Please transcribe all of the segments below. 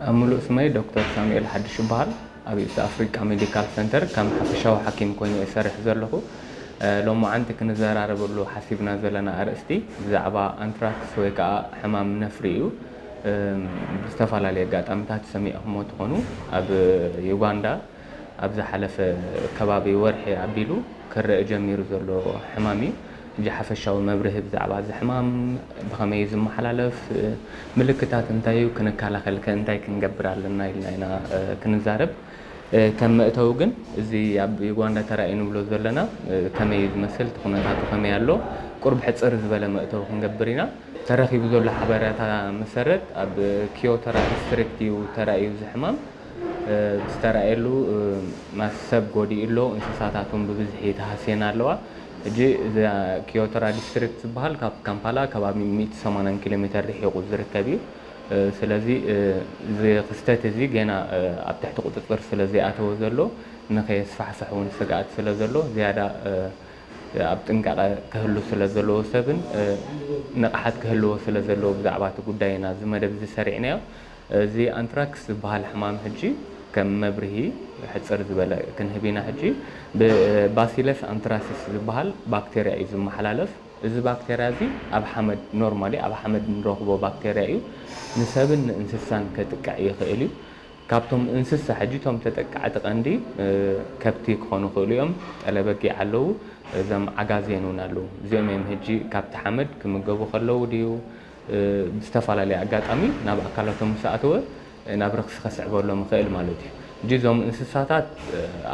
ኣብ ምሉእ ስመይ ዶክተር ሳሙኤል ሓድሽ ይበሃል። ኣብ ኢስት ኣፍሪቃ ሜዲካል ሰንተር ከም ሓፈሻዊ ሓኪም ኮይኑ እሰርሕ ዘለኹ። ሎማዓንቲ ክንዘራረበሉ ሓሲብና ዘለና ኣርእስቲ ብዛዕባ ኣንትራክስ ወይ ከዓ ሕማም ነፍሪ እዩ። ብዝተፈላለየ ኣጋጣሚታት ሰሚዕኹሞ ትኾኑ። ኣብ ዩጋንዳ ኣብ ዝሓለፈ ከባቢ ወርሒ ኣቢሉ ክረአ ጀሚሩ ዘሎ ሕማም እዩ። ሕጂ ሓፈሻዊ መብርሂ ብዛዕባ እዚ ሕማም፣ ብኸመይ እዩ ዝመሓላለፍ፣ ምልክታት እንታይ እዩ፣ ክንከላኸልከ እንታይ ክንገብር ኣለና ኢልና ኢና ክንዛረብ። ከም መእተዊ ግን እዚ ኣብ ዩጋንዳ ተራእዩ ንብሎ ዘለና ከመይ እዩ ዝመስል፣ እቲ ኩነታቱ ከመይ ኣሎ፣ ቁርብ ሕፅር ዝበለ መእተዊ ክንገብር ኢና። ተረኺቡ ዘሎ ሓበሬታ መሰረት ኣብ ኪዮተራ ዲስትሪክት እዩ ተራእዩ እዚ ሕማም። ዝተራእየሉ ማስ ሰብ ጎዲኡ ኣሎ፣ እንስሳታት እውን ብብዝሒ ተሃስየን ኣለዋ። ሕጂ እዛ ኪዮተራ ዲስትሪክት ዝበሃል ካብ ካምፓላ ከባቢ ሚእቲ ሰማንያን ኪሎ ሜተር ርሒቑ ዝርከብ እዩ። ስለዚ እዚ ክስተት እዚ ገና ኣብ ትሕቲ ቁፅፅር ስለ ዘይኣተወ ዘሎ ንኸየስፋሕፍሕ እውን ስግኣት ስለ ዘሎ ዝያዳ ኣብ ጥንቃቐ ክህሉ ስለ ዘለዎ ሰብን ንቕሓት ክህልዎ ስለ ዘለዎ ብዛዕባ እቲ ጉዳይ ኢና እዚ መደብ እዚ ሰሪዕናዮ። እዚ ኣንትራክስ ዝበሃል ሕማም ሕጂ ከም መብርሂ ሕፅር ዝበለ ክንህብ ኢና። ሕጂ ብባሲለስ ኣንትራሲስ ዝበሃል ባክቴርያ እዩ ዝመሓላለፍ። እዚ ባክቴርያ እዚ ኣብ ሓመድ ኖርማሊ ኣብ ሓመድ ንረኽቦ ባክቴርያ እዩ። ንሰብን ንእንስሳን ከጥቅዕ ይኽእል እዩ። ካብቶም እንስሳ ሕጂ እቶም ተጠቃዕቲ ቀንዲ ከብቲ ክኾኑ ይኽእሉ እዮም። ጠለበጊዕ ኣለዉ፣ እዞም ዓጋዜን እውን ኣለዉ። እዚኦም እዮም ሕጂ ካብቲ ሓመድ ክምገቡ ከለዉ ድዩ ብዝተፈላለየ ኣጋጣሚ ናብ ኣካላቶም ምስ ኣተወ ናብ ረኽሲ ከስዕበሎም ይኽእል ማለት እዩ። ሕጂ እዞም እንስሳታት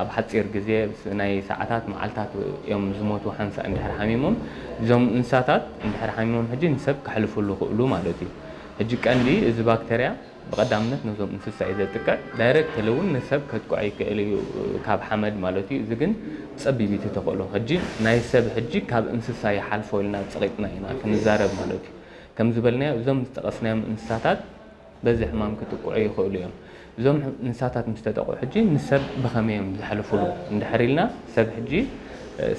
ኣብ ሓፂር ግዜ ናይ ሰዓታት መዓልታት እዮም ዝሞቱ ሓንሳእ እንድሕር ሓሚሞም። እዞም እንስሳታት እንድሕር ሓሚሞም ሕጂ ንሰብ ከሕልፍሉ ይኽእሉ ማለት እዩ። ሕጂ ቀንዲ እዚ ባክተርያ ብቐዳምነት ነዞም እንስሳ እዩ ዘጥቅዕ። ዳይረክትሊ እውን ንሰብ ከጥቅዖ ይክእል እዩ ካብ ሓመድ ማለት እዩ። እዚ ግን ፀቢቢቲ ተኽእሎ ሕጂ ናይ ሰብ ሕጂ ካብ እንስሳ ይሓልፎ ኢልና ፀቂጥና ኢና ክንዛረብ ማለት እዩ። ከም ዝበልናዮ እዞም ዝጠቐስናዮም እንስሳታት በዚ ሕማም ክጥቅዑ ይኽእሉ እዮም። እዞም እንስሳታት ምስ ተጠቕዑ ሕጂ ንሰብ ብኸመይ እዮም ዝሕልፉሉ እንድሕር ኢልና ሰብ ሕጂ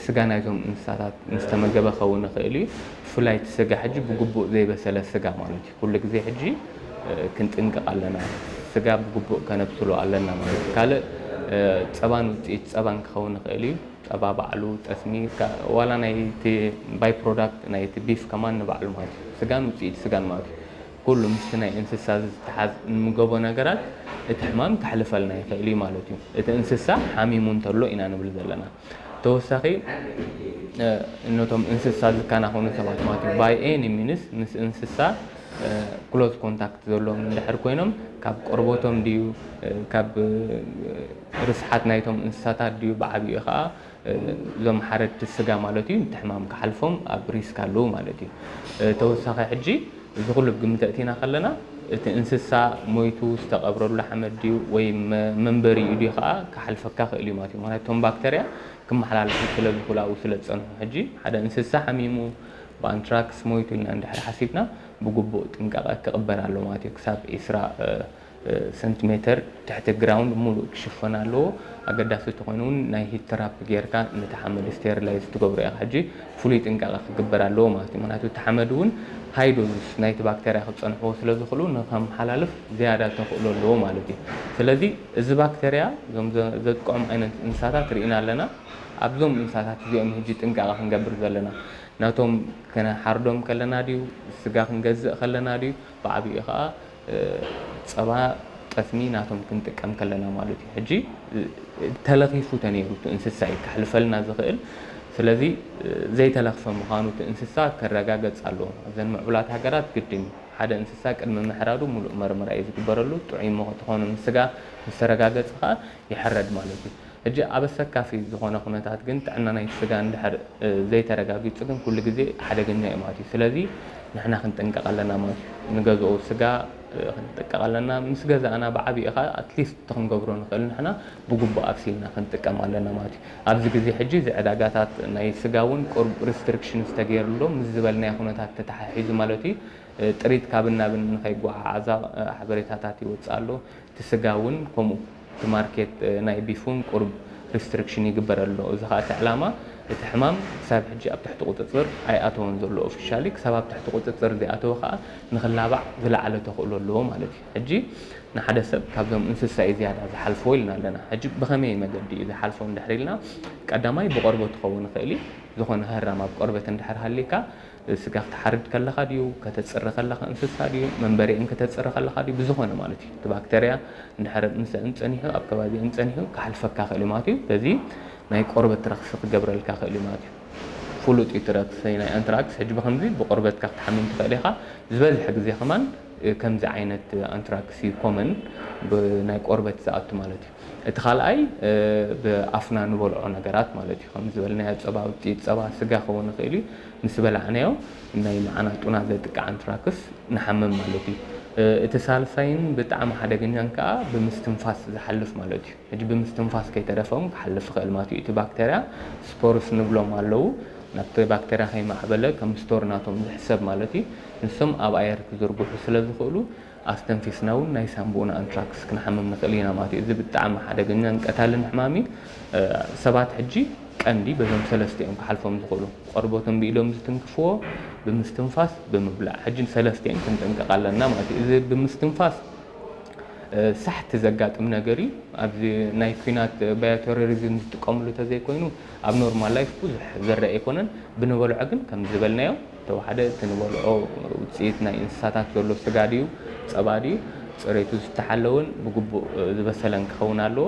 ስጋ ናይዞም እንስሳታት ምስ ተመገበ ክኸውን ይኽእል እዩ። ብፍላይ እቲ ስጋ ሕጂ ብግቡእ ዘይበሰለ ስጋ ማለት እዩ። ኩሉ ግዜ ሕጂ ክንጥንቀቕ ኣለና። ስጋ ብግቡእ ከነብስሎ ኣለና ማለት እዩ። ካልእ ጸባን ውፅኢት ጸባን ክኸውን ይኽእል እዩ። ጸባ ባዕሉ ጠስሚ ዋላ ናይቲ ባይ ፕሮዳክት ናይቲ ቢፍ ከማን ንባዕሉ ማለት እዩ። ስጋን ውፅኢት ስጋን ማለት እዩ። ኩሉ ምስቲ ናይ እንስሳ ዝተሓዝ እንምገቦ ነገራት እቲ ሕማም ከሕልፈልና ይኽእል እዩ ማለት እዩ። እቲ እንስሳ ሓሚሙ እንተሎ ኢና ንብል ዘለና። ተወሳኺ ነቶም እንስሳ ዝከናኸኑ ሰባት ማለት እዩ። ባይ ኤኒ ሚንስ ምስ እንስሳ ክሎዝ ኮንታክት ዘለዎም እንድሕር ኮይኖም ካብ ቆርበቶም ድዩ ካብ ርስሓት ናይቶም እንስሳታት ድዩ ብዓብኡ ከዓ እዞም ሓረድቲ ስጋ ማለት እዩ እቲ ሕማም ክሓልፎም ኣብ ሪስክ ኣለዉ ማለት እዩ። ተወሳኺ ሕጂ እዚ ኩሉ ብግምት ኣእቲና ከለና እቲ እንስሳ ሞይቱ ዝተቐብረሉ ሓመድ ድዩ ወይ መንበሪኡ ድዩ ከዓ ክሓልፈካ ክእል እዩ ማለት እዩ። ምክንያቱ እቶም ባክተርያ ክመሓላለፉ ስለ ዝኽእሉ ኣብኡ ስለ ዝፀንሑ ሕጂ ሓደ እንስሳ ሓሚሙ ብኣንትራክስ ሞይቱ ኢልና እንድሕር ሓሲብና ብግቡእ ጥንቃቐ ክቕበር ኣለዎ ማለት እዩ። ክሳብ ዒስራ ሰንቲሜተር ትሕቲ ግራውንድ ሙሉእ ክሽፈን ኣለዎ። ኣገዳሲ ተኾይኑ እውን ናይ ሂት ትራፕ ጌርካ ነቲ ሓመድ ስቴሪላይዝ ትገብሮ ኢኻ። ሕጂ ፍሉይ ጥንቃቐ ክግበር ኣለዎ ማለት እዩ። ምክንያቱ እቲ ሓመድ እውን ሃይ ዶዝስ ናይቲ ባክተርያ ክፀንሕዎ ስለ ዝኽእሉ ንከመሓላልፍ ዝያዳ ተኽእሎ ኣለዎ ማለት እዩ። ስለዚ እዚ ባክተርያ እዞም ዘጥቅዖም ዓይነት እንስሳታት ርኢና ኣለና። ኣብዞም እንስሳታት እዚኦም ሕጂ ጥንቃቐ ክንገብር ዘለና ናቶም ከነሓርዶም ከለና ድዩ ስጋ ክንገዝእ ከለና ድዩ ብዓብኡ ከዓ ጸባ ጠስሚ ናቶም ክንጥቀም ከለና ማለት እዩ። ሕጂ ተለኺፉ ተነይሩ እቲ እንስሳ እዩ ክሕልፈልና ዝኽእል። ስለዚ ዘይተለኽፈ ምዃኑ እቲ እንስሳ ክረጋገጽ ኣለዎ። ኣብዘን ምዕቡላት ሃገራት ግድን እዩ። ሓደ እንስሳ ቅድሚ ምሕራዱ ሙሉእ መርመራ እዩ ዝግበረሉ። ጥዑይ እሞ ተኾኑ ምስ ስጋ ምስ ተረጋገጸ ከዓ ይሕረድ ማለት እዩ። ሕጂ ኣብ ኣሰካፊ ዝኾነ ኩነታት ግን ጥዕና ናይቲ ስጋ እንድሕር ዘይተረጋጊጹ ግን ኩሉ ግዜ ሓደገኛ እዩ ማለት እዩ። ስለዚ ንሕና ክንጥንቀቕ ኣለና ማለት እዩ። ንገዝኦ ስጋ ክንጥንቀቕ ኣለና። ምስ ገዛእና ብዓብኡ ኸዓ ኣትሊስት እቲ ክንገብሮ ንኽእል ንሕና ብግቡእ ኣብሲልና ክንጥቀም ኣለና ማለት እዩ። ኣብዚ ግዜ ሕጂ እዚ ዕዳጋታት ናይ ስጋ እውን ቁሩብ ሪስትሪክሽን ዝተገይሩሉ ምስ ዝበልናዮ ኩነታት ተተሓሒዙ ማለት እዩ። ጥሪት ካብን ናብን ንኸይጓዓዓዛ ሓበሬታታት ይወፅእ ኣሎ። እቲ ስጋ እውን ከምኡ እቲ ማርኬት ናይ ቢፍ እውን ቁሩብ ሪስትሪክሽን ይግበረሉ። እዚ ከዓ እቲ ዕላማ እቲ ሕማም ክሳብ ሕጂ ኣብ ትሕቲ ቁፅፅር ኣይኣተወን ዘሎ ኦፊሻሊ። ክሳብ ኣብ ትሕቲ ቁፅፅር ዘይኣተወ ከዓ ንክላባዕ ዝለዓለ ተኽእሎ ኣለዎ ማለት እዩ። ሕጂ ንሓደ ሰብ ካብዞም እንስሳ እዩ ዝያዳ ዝሓልፎ ኢልና ኣለና። ሕጂ ብኸመይ መገዲ እዩ ዝሓልፎ እንድሕር ኢልና፣ ቀዳማይ ብቆርበት ክኸውን ይኽእል እዩ። ዝኾነ ህራም ኣብ ቆርበት እንድሕር ሃሊካ፣ ስጋ ክትሓርድ ከለኻ ድዩ፣ ከተፅሪ ከለኻ እንስሳ ድዩ፣ መንበሪአን ከተፅሪ ከለኻ ድዩ፣ ብዝኾነ ማለት እዩ። እቲ ባክተርያ እንድሕር ኣብ ምስአን ፀኒሑ፣ ኣብ ከባቢአን ፀኒሑ ክሓልፈካ ይኽእል እዩ ማለት እዩ። በዚ ናይ ቆርበት ረኽሲ ክገብረልካ ይኽእል እዩ ማለት እዩ። ፍሉጥ እዩ እቲ ረኽሲ ናይ ኣንትራክስ። ሕጂ ብኸምዚ ብቆርበትካ ክትሓምም ትኽእል ኢኻ። ዝበዝሐ ግዜ ከማን ከምዚ ዓይነት ኣንትራክስ እዩ ኮመን ብናይ ቆርበት ዝኣቱ ማለት እዩ። እቲ ካልኣይ ብኣፍና ንበልዖ ነገራት ማለት እዩ። ከም ዝበልናዮ ጸባ፣ ውጽኢት ጸባ፣ ስጋ ክኸውን ይኽእል እዩ። ምስ በላዕናዮ ናይ መዓና ጡና ዘጥቅዕ ኣንትራክስ ንሓምም ማለት እዩ። እቲ ሳልሳይን ብጣዕሚ ሓደገኛን ከኣ ብምስትንፋስ ዝሓልፍ ማለት እዩ። ሕጂ ብምስትንፋስ ከይተረፈ እውን ክሓልፍ ይኽእል ማለት እዩ። እቲ ባክተርያ ስፖርስ ንብሎም ኣለዉ። ናብቲ ባክተርያ ከይማዕበለ ከም ስቶር ናቶም ዝሕሰብ ማለት እዩ። ንሶም ኣብ ኣየር ክዝርግሑ ስለ ዝኽእሉ ኣስተንፊስና እውን ናይ ሳንቡእና ኣንትራክስ ክንሓምም ንኽእል ኢና ማለት እዩ። እዚ ብጣዕሚ ሓደገኛን ቀታልን ሕማም እዩ። ሰባት ሕጂ ቀንዲ በዞም ሰለስተ እዮም ክሓልፎም ዝኽእሉ። ቆርበቶም ብኢዶም ዝትንክፍዎ፣ ብምስትንፋስ፣ ብምብላዕ። ሕጂ ሰለስቲኦም ክንጥንቀቕ ኣለና ማለት እዩ። እዚ ብምስትንፋስ ሳሕቲ ዘጋጥም ነገር እዩ። ኣብዚ ናይ ኲናት ባዮቴሮሪዝም ዝጥቀምሉ ተዘይኮይኑ ኣብ ኖርማል ላይፍ ብዙሕ ዝረአ ኣይኮነን። ብንበልዖ ግን ከም ዝበልናዮ ተወሓደ እቲ ንበልዖ ውፅኢት ናይ እንስሳታት ዘሎ ስጋ ድዩ፣ ፀባ ድዩ፣ ፅሬቱ ዝተሓለወን ብግቡእ ዝበሰለን ክኸውን ኣለዎ።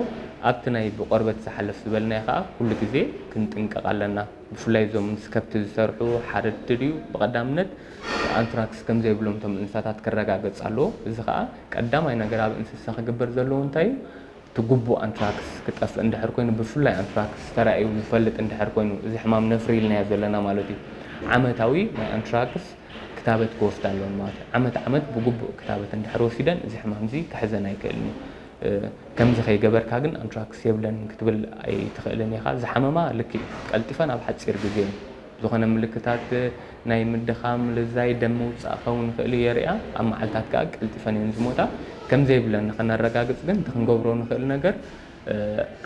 ኣብቲ ናይ ብቆርበት ዝሓልፍ ዝበልናዮ ከዓ ኩሉ ግዜ ክንጥንቀቕ ኣለና። ብፍላይ እዞም ምስ ከብቲ ዝሰርሑ ሓረድቲ ድዩ ብቐዳምነት ኣንትራክስ ከም ዘይብሎም እቶም እንስሳታት ክረጋገጽ ኣለዎ። እዚ ኸኣ ቀዳማይ ነገር ኣብ እንስሳ ክግበር ዘለዎ እንታይ እዩ? እቲ ግቡእ ኣንትራክስ ክጠፍእ እንድሕር ኮይኑ፣ ብፍላይ ኣንትራክስ ተራእዩ ዝፈልጥ እንድሕር ኮይኑ፣ እዚ ሕማም ነፍሪ ኢልናዮ ዘለና ማለት እዩ። ዓመታዊ ናይ ኣንትራክስ ክታበት ክወስዳ ኣለወን ማለት እዩ። ዓመት ዓመት ብግቡእ ክታበት እንድሕር ወሲደን እዚ ሕማም እዚ ክሕዘን ኣይክእልን እዩ። እ፣ ከምዚ ከይገበርካ ግን ኣንትራክስ የብለንን ክትብል ኣይትኽእልን ኢኻ። ዝሓመማ ልክዕ ቀልጢፈን ኣብ ሓጺር ግዜ ዝኾነ ምልክታት ናይ ምድኻም፣ ልዛይ፣ ደም ምውጻእ ክኸውን ይኽእል እዩ የርእያ። ኣብ መዓልታት ከኣ ቀልጢፈን እየን ዝሞታ። ከም ዘይብለን ንኸነረጋግጽ ግን እቲ ክንገብሮ ንኽእል ነገር፣ እ፣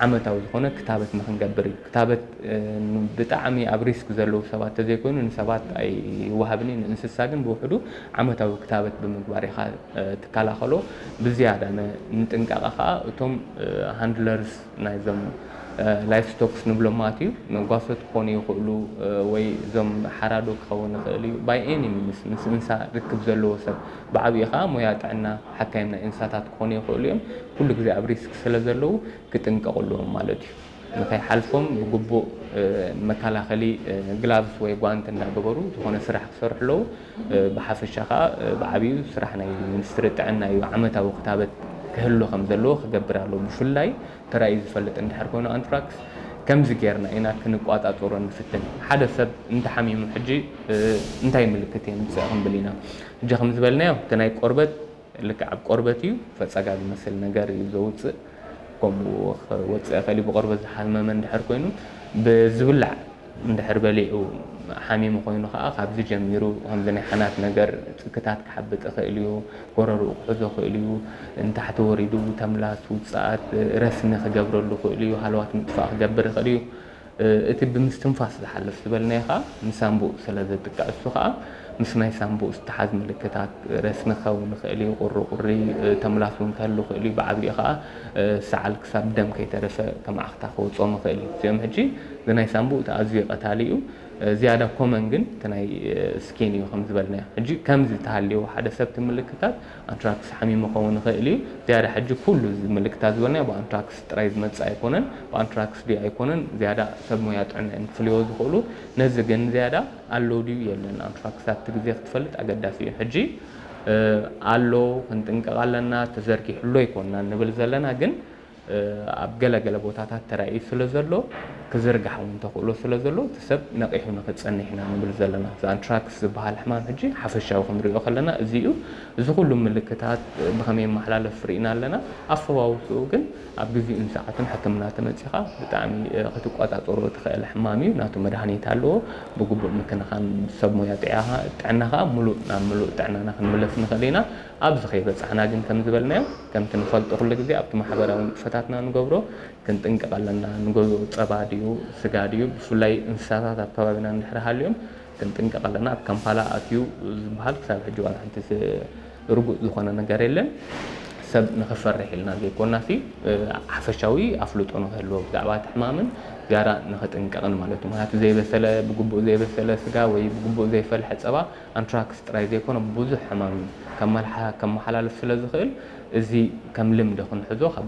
ዓመታዊ ዝኾነ ክታበት ንኽንገብር እዩ። ክታበት፣ እ፣ ን-፣ ብጣዕሚ ኣብ ሪስክ ዘለዉ ሰባት ተዘይኮይኑ ንሰባት ኣይወሃብን እዩ። ንእንስሳ ግን ብውሕዱ ዓመታዊ ክታበት ብምግባር ኢኻ፣ እ፣ ትከላኸሎ። ብዝያዳ ን-፣ ንጥንቃቐ ኸኣ እቶም፣ እ፣ ሃንድለርስ ናይዞም፣ እ፣ ላይፍ ስቶክስ ንብሎም ማለት እዩ። መጓሰት ክኾኑ ይኽእሉ፣ እ፣ ወይ እዞም ሓራዶ ክኸውን ይኽእል እዩ። ባይ ኤኒ ሚንስ ምስ እንሳ ርክብ ዘለዎ ሰብ፣ ብዓብኡ ኸኣ ሞያ ጥዕና፣ ሓካይም ናይ እንስሳታት ክኾኑ ይኽእሉ እዮም። ኩሉ ግዜ ኣብ ሪስክ ስለ ዘለዉ ክጥንቀቑ ኣለዎም ማለት እዩ። ንኸይሓልፎም ብግቡእ፣ እ፣ መከላኸሊ፣ እ፣ ግላቭስ ወይ ጓንት እንዳገበሩ ዝኾነ ስራሕ ክሰርሑ ኣለዉ። እ፣ ብሓፈሻ ኸኣ፣ እ፣ ብዓብዩ ስራሕ ናይ ሚኒስትሪ ጥዕና እዩ። ዓመታዊ ክታበት ክህሉ ከም ዘለዎ ክገብር ኣለዎ። ብፍላይ ተራእዩ ዝፈልጥ እንድሕር ኮይኑ ኣንትራክስ ከምዚ ጌርና ኢና ክንቋጻጸሮ ንፍትን። ሓደ ሰብ እንተሓሚሙ ሕጂ፣ እ፣ እንታይ ምልክት የምጽእ ክንብል ኢና። ሕጂ ከም ዝበልናዮ እቲ ናይ ቆርበት ልክዕ ኣብ ቆርበት እዩ፣ ፈጸጋ ዝመስል ነገር እዩ ዘውጽእ። ከምኡ ክወጽእ ይኽእል እዩ፣ ብቆርበት ዝሓመመ እንድሕር ኮይኑ። ብዝብላዕ እንድሕር በሊዑ ሓሚሙ ኮይኑ ከኣ ካብዚ ጀሚሩ ከምዚ ናይ ሓናት ነገር ጽክታት ክሓብጥ ይኽእል እዩ፣ ጎረርኡ ክሕዞ ይኽእል እዩ፣ ንታሕቲ ወሪዱ ተምላስ፣ ውጽኣት፣ ረስኒ ክገብረሉ ይኽእል እዩ፣ ሃለዋት ምጥፋእ ክገብር ይኽእል እዩ። እ፣ እቲ ብምስትንፋስ ዝሓልፍ ዝበልናዮ ኸኣ ንሳንቡእ ስለ ዘጥቅዕ፣ እሱ ኸኣ ምስ ናይ ሳንቡእ ዝተሓዝ ምልክታት፣ ረስኒ ክኸውን ይኽእል እዩ፣ ቁሪ ቁሪ፣ እ፣ ተምላስ እውን ክህሉ ይኽእል እዩ። ብዓቢኡ ኸኣ፣ እ፣ ሰዓል ክሳብ ደም ከይተረፈ ከም ዓኽታ ክወጾም ይኽእል እዩ። እዚኦም ሕጂ እዚ ናይ ሳንቡእ እቲ ኣዝዩ ቀታሊ እዩ። እ፣ ዝያዳ ኮመን ግን እቲ ናይ፣ እ፣ ስኪን እዩ ከም ዝበልናዮ። ሕጂ ከምዚ ተሃልዩ ሓደ ሰብ እቲ ምልክታት ኣንትራክስ ሓሚሙ ክኸውን ይኽእል እዩ። ዝያዳ ሕጂ ኩሉ እዚ ምልክታት ዝበልናዮ ብኣንትራክስ ጥራይ ዝመጽእ ኣይኮነን። ብኣንትራክስ ድዩ ኣይኮነን ዝያዳ ሰብ ሞያ ጥዕና እዮም ክፍልይዎ ዝኽእሉ። ነዚ ግን ዝያዳ ኣሎ ድዩ የለን ኣንትራክስ ኣብቲ ግዜ ክትፈልጥ ኣገዳሲ እዩ። ሕጂ፣ እ፣ ኣሎ፣ ክንጥንቀቕ ኣለና፣ ተዘርጊሑ ኣሎ ኣይኮንና ንብል ዘለና፣ ግን፣ እ፣ ኣብ ገለ ገለ ቦታታት ተራእዩ ስለ ዘሎ፣ ክዝርጋሕ እውን ተኽእሎ ስለ ዘሎ፣ እቲ ሰብ ነቒሑ ንኽጸንሕ ኢና ንብል ዘለና። እዚ ኣንትራክስ ዝበሃል ሕማም ሕጂ ሓፈሻዊ ክንሪኦ ከለና እዚ እዩ። እዚ ኩሉ ምልክታት ብኸመይ ይመሓላለፍ ርኢና ኣለና። ኣፈዋውስኡ ግን ኣብ ግዜኡን ሰዓቱን ሕክምና ተመጺኻ ብጣዕሚ፣ እ፣ ክትቆጻጸሮ ትኽእል ሕማም እዩ። ናቱ መድሃኒት ኣለዎ። ብግቡእ ምክንኻን ሰብ ሞያ ጥዕና፣ ጥዕና ኸኣ ምሉእ፣ ናብ ምሉእ ጥዕናና ክንምለስ ንኽእል ኢና። ኣብዚ ከይበጻሕና ግን ከም ዝበልናዮ፣ ከምቲ ንፈልጦ ኩሉ ግዜ ኣብቲ ማሕበራዊ ንጥፈታትና ንገብሮ ክንጥንቀቕ ኣለና። ንገዝኦ ጸባ ድዩ፣ ስጋ ድዩ? ብፍላይ እንስሳታት ኣብ ከባቢና እንድሕር ሃልዮም ክንጥንቀቕ ኣለና። ኣብ ካምፓላ ኣትዩ ዝበሃል ክሳብ ሕጂ ዋላ ሓንቲ ርጉእ ዝኾነ ነገር የለን። ሰብ ንኽፈርሕ ኢልና ዘይኮናሲ ሓፈሻዊ ኣፍልጦ ንኽህልዎ ብዛዕባ እቲ ሕማምን ዝያዳ ንኽጥንቀቕን ማለት እዩ። ምክንያቱ ዘይበሰለ ብግቡእ ዘይበሰለ ስጋ ወይ ብግቡእ ዘይፈልሐ ፀባ ኣንትራክስ ጥራይ ዘይኮነ ብዙሕ ሕማም ከመሓላልፍ ስለ ዝኽእል እዚ ከም ልምዲ ክንሕዞ ካብ